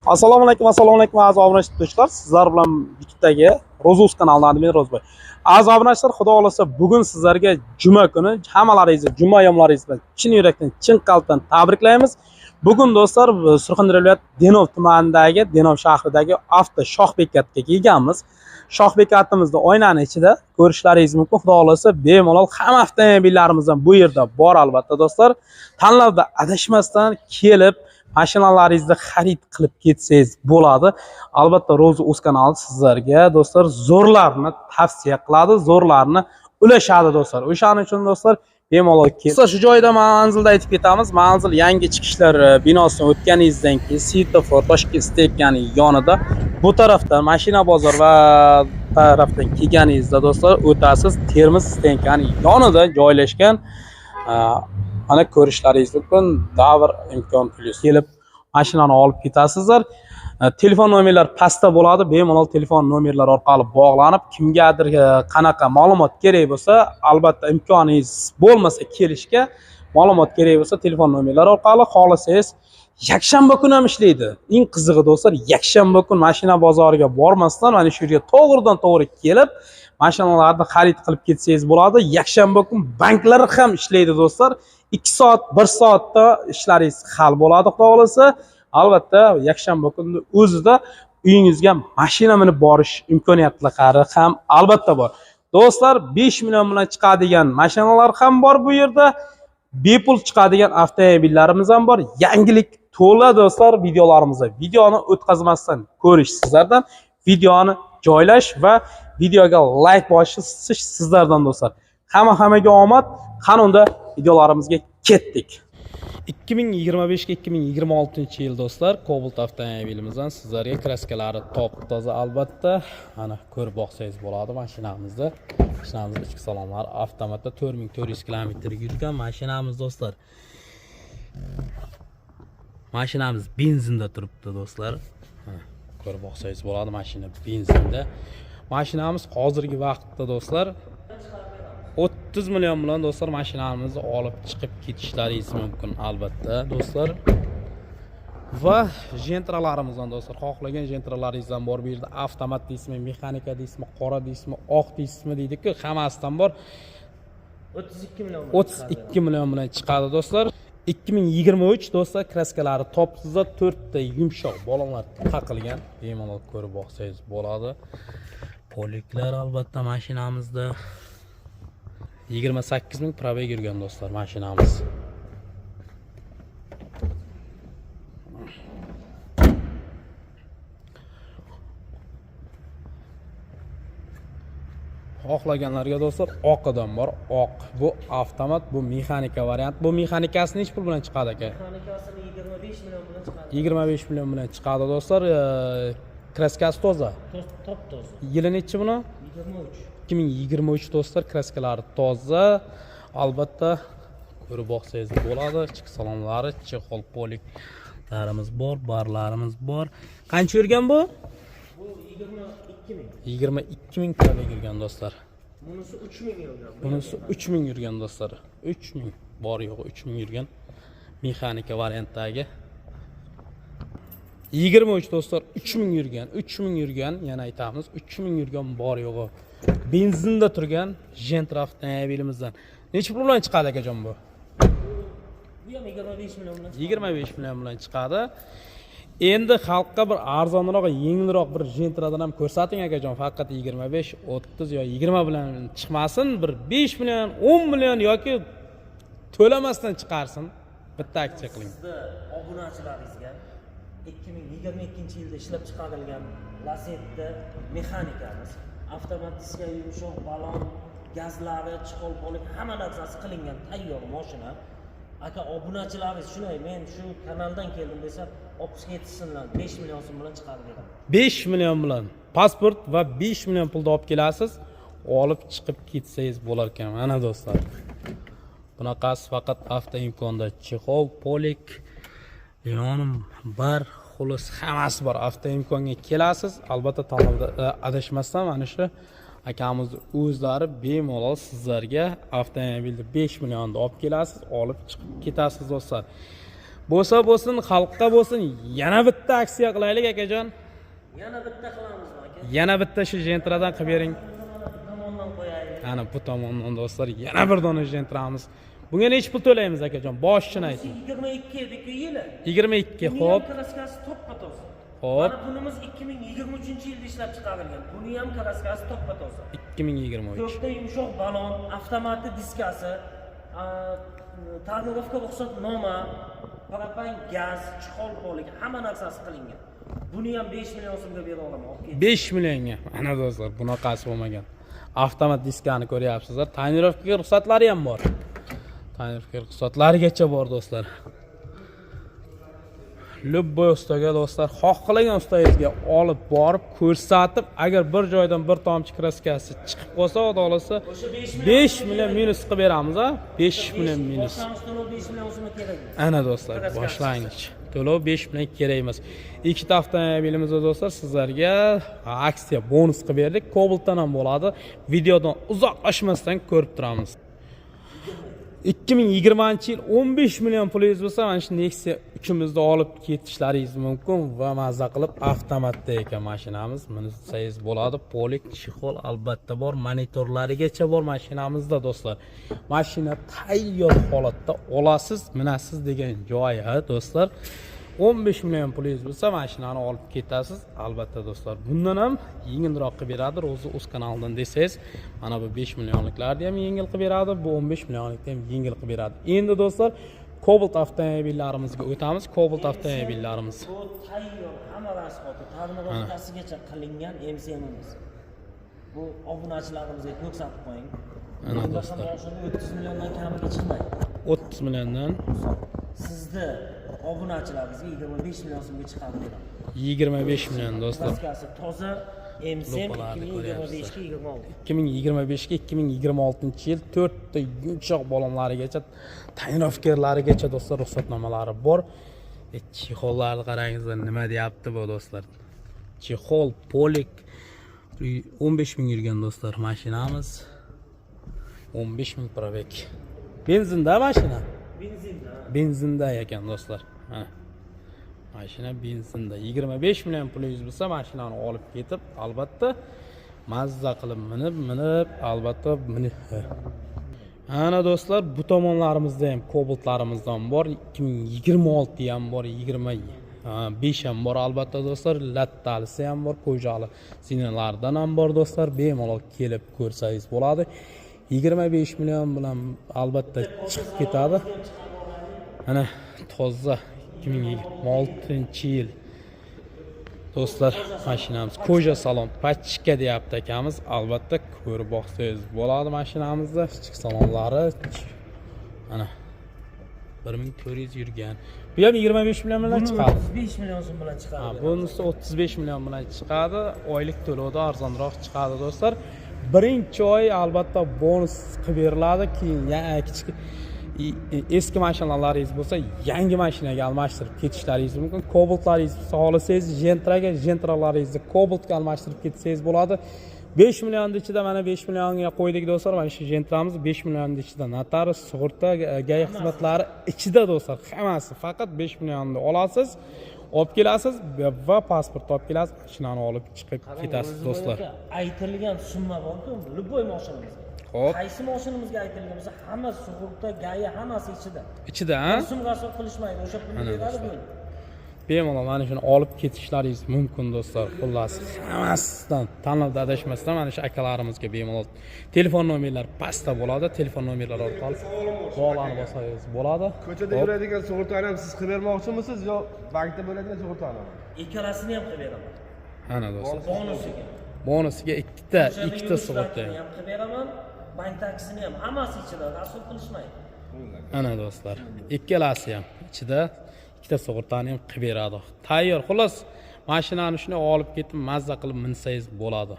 Assalomu alaykum, assalomu alaykum aziz obunachi do'stlar. Sizlar bilan YouTube'dagi Ro'zuz kanalidan men Ro'zboy. Aziz obunachilar, Xudo xolasa bugun sizlarga juma kuni hammalaringizni juma yomlaringiz bilan chin yurakdan, chin qalbdan tabriklaymiz. Bugun do'stlar Surxondaryo viloyati Denov tumanidagi Denov shahridagi avto shoh bekatga kelganmiz. Shoh bekatimizda oynani ichida ko'rishlaringiz mumkin. Xudo xolasa bemalol hamma avtomobillarimizdan bu yerda bor albatta do'stlar. Tanlovda adashmasdan kelib mashinalaringizni xarid qilib ketsangiz bo'ladi. Albatta Ro'zi Uz kanali sizlarga do'stlar zo'rlarni tavsiya qiladi, zo'rlarni ulashadi do'stlar. O'shaning uchun do'stlar bemalol kelib. Do'stlar, shu joyda manzilda aytib ketamiz. Manzil yangi chiqishlar binosidan o'tganingizdan keyin svetofor Toshkent steykani yonida bu tarafdan mashina bozor va tarafdan kelganingizda do'stlar o'tasiz Termiz steykani yonida joylashgan mana ko'rishlaringiz mumkin Davr Imkon Plus kelib mashinani olib ketasizlar. Telefon nomerlar pastda bo'ladi. Bemalol telefon nomerlari orqali bog'lanib, kimgadir qanaqa ma'lumot kerak bo'lsa, albatta imkoningiz bo'lmasa kelishga, ma'lumot kerak bo'lsa telefon nomerlari orqali xohlasangiz yakshanba kuni ham ishlaydi. Eng qizig'i do'stlar, yakshanba kun mashina bozoriga bormasdan mana shu yerga to'g'ridan to'g'ri kelib mashinalarni xarid qilib ketsangiz bo'ladi. Yakshanba kun banklar ham ishlaydi do'stlar. 2 soat, 1 soatda ishlaringiz hal bo'ladi xudo xolasa. Albatta yakshanba kunni o'zida uyingizga mashina minib borish imkoniyatlari ham albatta bor. Do'stlar, 5 million bilan chiqadigan mashinalar ham bor bu yerda. Bepul chiqadigan avtomobillarimiz ham bor. Yangilik to'la do'stlar videolarimizda. Videoni o'tkazmasdan ko'rish sizlardan, videoni joylash va videoga like bosish sizlardan do'stlar. Hamma hammaga omad. Qani unda videolarimizga ketdik. 2025 ga 2026 yil do'stlar, Cobalt avtomobilimizdan sizlarga kraskalari top toza albatta. Mana ko'rib boqsangiz bo'ladi mashinamizni. Mashinamiz ichki salonlari avtomatda 4400 km yurgan mashinamiz do'stlar. Mashinamiz benzinda turibdi do'stlar. Mana ko'rib boqsangiz bo'ladi mashina benzinda. Mashinamiz hozirgi vaqtda do'stlar 30 million bilan do'stlar mashinamizni olib chiqib ketishlaringiz mumkin albatta do'stlar. Va jentralarimizdan do'stlar, xohlagan jentralaringizdan bor bu yerda avtomat deysizmi, mexanika deysizmi, qora deysizmi, oq deysizmi deydi-ku, hammasidan bor. 32 million. 32 million bilan chiqadi do'stlar. 2023 do'stlar, kraskalari top toza, 4 ta yumshoq balonlar taqilgan. Bemalol ko'rib boqsangiz bo'ladi. Poliklar albatta mashinamizda 28 ming пробег yurgan do'stlar mashinamiz. Xohlaganlarga do'stlar oqidan bor, oq. Bu avtomat, bu mexanika variant. Bu mexanikasi nechi pul bilan chiqadi aka? Mexanikasini 25 million bilan chiqadi. 25 million bilan chiqadi do'stlar. Kraskasi toza. Top toza. Yili nechi buni? 23. 2023 do'stlar, kraskalari toza. Albatta ko'rib boqsangiz bo'ladi. Ichki salonlari, chexol poliklarimiz bor, barlarimiz bor. Qancha yurgan bu? Bu 22 ming. 22 ming piyoda yurgan do'stlar. Bunisi 3 ming yurgan. Bunisi 3000 yurgan do'stlar. 3000 bor yo'g'i 3000 yurgan mexanika variantdagi. 23 do'stlar 3000 yurgan, 3000 yurgan, yana aytamiz 3000 yurgan bor yo'g'i. Benzinda turgan Gentra avtomobilimizdan. Necha pul bilan chiqadi akajon bu? Bu ham 25 million bilan chiqadi. 25 million bilan chiqadi. Endi xalqqa bir arzonroq, yengilroq bir Gentradan ham ko'rsating akajon. Faqat 25, 30 yo 20 bilan chiqmasin, bir 5 million, 10 million yoki to'lamasdan chiqarsin. Bitta aksiya qiling. Sizni obunachilaringizga 2022-yilda ishlab chiqarilgan Lacetti mexanikamiz, avtomat diska, yumshoq balon, gazlari, chexol polik hamma narsasi qilingan tayyor mashina. Aka obunachilaringiz shunday, men shu kanaldan keldim desa, olib ketsinlar, 5 million so'm bilan chiqarib beraman. 5 million bilan pasport va 5 million pulni olib kelasiz, olib chiqib ketsangiz bo'lar ekan. Mana do'stlar. Bunaqasi faqat avtoimkonda chexol, polik, yonim bar, xullas hammasi bor. Avtoimkonga kelasiz, albatta tanlovda adashmasdan mana shu akamizni o'zlari bemalol sizlarga avtomobilni 5 millionda olib kelasiz, olib chiqib ketasiz do'stlar. Bo'lsa bo'lsin, xalqqa bo'lsin, yana bitta aksiya qilaylik, akajon. Yana bitta qilamizmi, aka? Yana bitta shu Jentradan qilib bering. Mana bu tomondan qo'yaylik. Ana bu tomondan, do'stlar, yana bir dona Jentramiz. Bunga nechi pul to'laymiz, akajon? Boshini ayting. 22 edi-ku yili. 22, Buni xo'p. ham краска si to'ppa toza. Xo'p. Mana bunimiz 2023-yilda ishlab chiqarilgan. Buni ham краска si to'ppa toza. 2023. To'rtta yumshoq balon, avtomatli diskasi, tonirovka ruxsatnoma, propan gaz, чехол полик, hamma narsasi qilingan. Buni ham 5 million so'mga bera olaman, olib ket. 5 millionga. Ana do'stlar, bunaqasi bo'lmagan. Avtomat diskani ko'ryapsizlar. Tonirovkaga ruxsatlari ham bor. Tonirovka ruxsatlarigacha bor, do'stlar. Любой ustaga, do'stlar, xohlagan ustangizga olib borib ko'rsatib, agar bir joydan bir tomchi краска si chiqib qolsa, xudo xohlasa O'sha 5 5 million minus qilib beramiz, a? 5 million minus. Boshlang'ich to'lov 5 million so'mga kerak emas. Ana do'stlar, Краска si. Boshlang'ich to'lov 5 million kerak emas. Ikkita avtomobilimizda, do'stlar, sizlarga aksiya bonus qilib berdik. Cobaltdan ham bo'ladi. Videodan uzoqlashmasdan ko'rib turamiz. 2020 yil, 15 million pulingiz bo'lsa, mana shu Nexia uchimizni olib ketishlaringiz mumkin va maza qilib. Avtomatda ekan mashinamiz, minsangiz bo'ladi. Полик, чехол albatta bor, monitorlarigacha bor mashinamizda, do'stlar. Mashina tayyor holatda olasiz, minasiz degan joyi, do'stlar. 15 million pulingiz bo'lsa, mashinani olib ketasiz albatta, do'stlar. Bundan ham yengilroq qilib beradi Ro'zi o'z kanalidan desangiz, mana bu 5 millionliklarni ham yengil qilib beradi, bu 15 millionlikni ham yengil qilib beradi. Endi, do'stlar, Cobalt avtomobillarimizga o'tamiz. Cobalt avtomobillarimiz. Bu tayyor, hamma расход i, tonirovkasigacha qilingan MCMimiz. Bu obunachilarimizga ko'rsatib qo'ying. Ana, Bunaqa do'stlar. mashina 30 milliondan kamiga chiqmaydi. 30 milliondan. Sizni obunachilaringizga 25 million so'mga chiqarib beraman. 25 million, do'stlar. Краска si toza MCM. Lupalarni 2025 ga 26. 2025 ga 2026 yil, to'rtta yumshoq balonlarigacha, tonirovkalarigacha, do'stlar, ruxsatnomalari bor. Чехол larni qarangizlar, nima deyapti bu, do'stlar? Чехол, полик, 15 ming yurgan, do'stlar, mashinamiz. 15 ming пробег. Benzinda mashina. Benzinda. Benzinda ekan, do'stlar. Mana mashina benzinda. 25 million pulingiz bo'lsa, mashinani olib ketib, albatta mazza qilib minib, albatta minib. Ana do'stlar, bu tomonlarimizda ham Cobaltlarimizdan bor. 2026 ham bor, 25 ham bor albatta, do'stlar. Lattalisi ham bor, кожа li sinalardan ham bor, do'stlar. Bemalol kelib ko'rsangiz bo'ladi. 25 million bilan albatta chiqib ketadi. Mana toza 2026 yil, do'stlar, mashinamiz. Кожа salon пачка deyapti akamiz. Albatta ko'rib boqsangiz bo'ladi mashinamizni ichki salonlari. Mana 1400 yurgan. Bu ham 25 million bilan chiqadi. 35 million so'm bilan chiqarib Ha, beramiz. Bunisi 35 million bilan chiqadi. Oylik to'lovda arzonroq chiqadi, do'stlar. Birinchi oy albatta bonus qilib beriladi. Keyin kichik eski mashinalaringiz bo'lsa, yangi mashinaga almashtirib ketishlaringiz mumkin. Cobaltlaringiz xohlasangiz Gentraga, Gentralaringizni Cobaltga almashtirib ketsangiz bo'ladi. 5 millionni ichida, mana 5 millionga qo'ydik, do'stlar. Mana shu Gentramiz 5 millionni ichida, notarius, sug'urta, ГАИ xizmatlari ichida, do'stlar. Hammasi faqat 5 millionni olasiz, olib kelasiz va pasport olib kelasiz, mashinani olib chiqib Qarang, ketasiz, Ro'ziboy do'stlar. aka, aytilgan summa borku, любой mashinamizga. Xo'p. Qaysi mashinamizga aytilgan bo'lsa, hamma sug'urta, ГАИ hammasi ichida. Ichida, ha? Bir so'm rasxod qilishmaydi, o'sha pulni Ana beradi do'stlar. bo'ldi. Bemalol mana shuni olib ketishlaringiz mumkin, do'stlar. Xullas, hammasidan tanlovda adashmasdan mana shu akalarimizga bemalol telefon nomerlari pastda bo'ladi. Telefon nomerlari orqali bog'lanib olsangiz bo'ladi. Ko'chada Xo'p. yuradigan sug'urtani ham siz qilib bermoqchimisiz yo bankda bo'ladigan sug'urtanimi? Ikkalasini ham qilib beraman. Ana do'stlar. Bonusiga. Bonusiga ikkita, Ko'chada ikkita yurish sug'urta. vaqtini ham qilib beraman, bank taksini ham, hammasi ichida, rasxod qilishmaydi. Ana do'stlar, ikkalasi ham ichida, ikkita sug'urtani ham qilib beradi. Tayyor. Xullas, mashinani shunday olib ketib, mazza qilib minsangiz bo'ladi.